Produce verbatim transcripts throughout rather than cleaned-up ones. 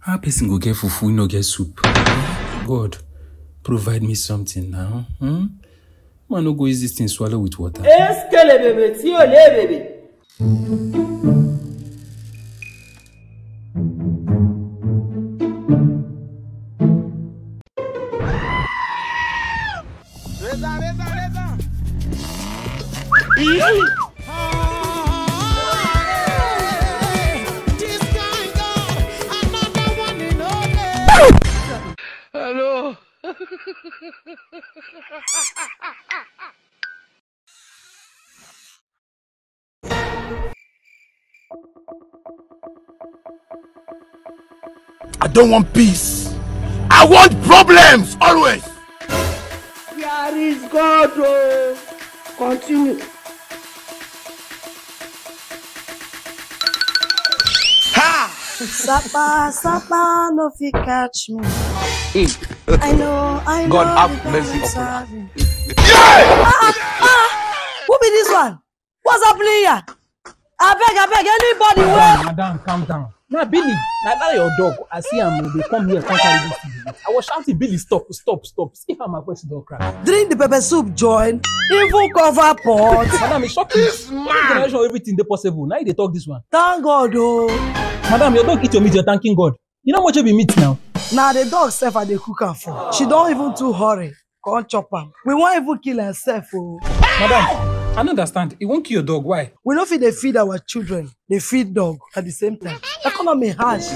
How person go get fufu, no get soup? God, provide me something now. Hmm? Man, no go use this thing swallow with water. Eskelebebe tí ò léèbèbè. Hello. I don't want peace. I want problems always. Where is God? Oh, continue. Ha! Sapa, sapa, no fit catch me. I know, I know. God have mercy upon us. Who be this one? What's happening here? Abeg, abeg, anybody wey... Madam, calm down. Na Billy, na that your dog. I see am, dey come here, come carry this thing. I was shouting, "Billy, stop, stop, stop." See how my voice don crack. Drink the pepper soup, join, even cover pot. Madam, e shock me. This man. Generation, everything dey possible. Now you dey talk this one. Thank God, oh. Madam, your dog eat your meat, you're thanking God. You know how much be meat now? Na the dog sef I dey cook am for. She don even too hurry. Come chop am. We wan even kill herself, oh. Madam, I no understand. You wan kill your dog, why? We no fit dey feed our children, dey feed dog at the same time. Economy harsh.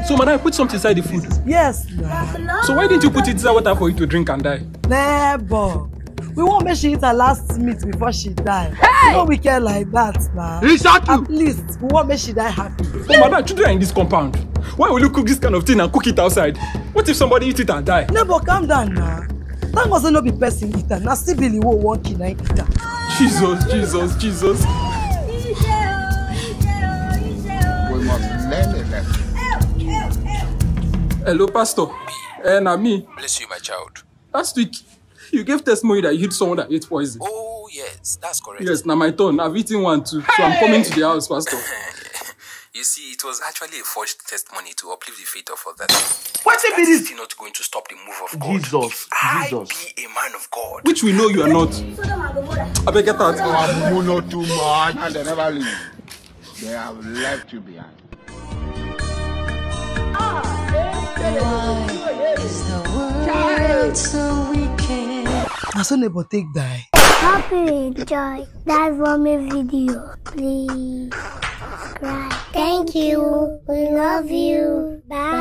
So, madam, put something inside the food. Yes, na. So why didn't you put it inside water for you to drink and die? Neighbor, we wan make she eat her last meat before she die. Hey! You know we care like that, na. Exactly. At least we wan make she die happy. Oh, madam, children are in this compound. Why will you cook this kind of thing and cook it outside? What if somebody eat it and die? Neighbor, calm down now. Thank God say no be person eat am. Na still be the one wan kill na eat am. Jesus, Jesus, Jesus. We must learn a lesson. Hello, Pastor. Eh, na me. Bless you, my child. Last week, you gave testimony that you hit someone that ate poison. Oh, yes, that's correct. Yes, now my turn. I've eaten one too. So I'm coming to the house, Pastor. You see, it was actually a forged testimony to uplift the faith of others. What if it is still not going to stop the move of God? Jesus, if I be a man of God. Which we know you are not. I beg, get out. Muno too much. And they never leave. They have left you behind. Why is the world so wicked? Na so neighbor take die. Hope you enjoy that vomit video. Please subscribe. Thank you. We love you. Bye.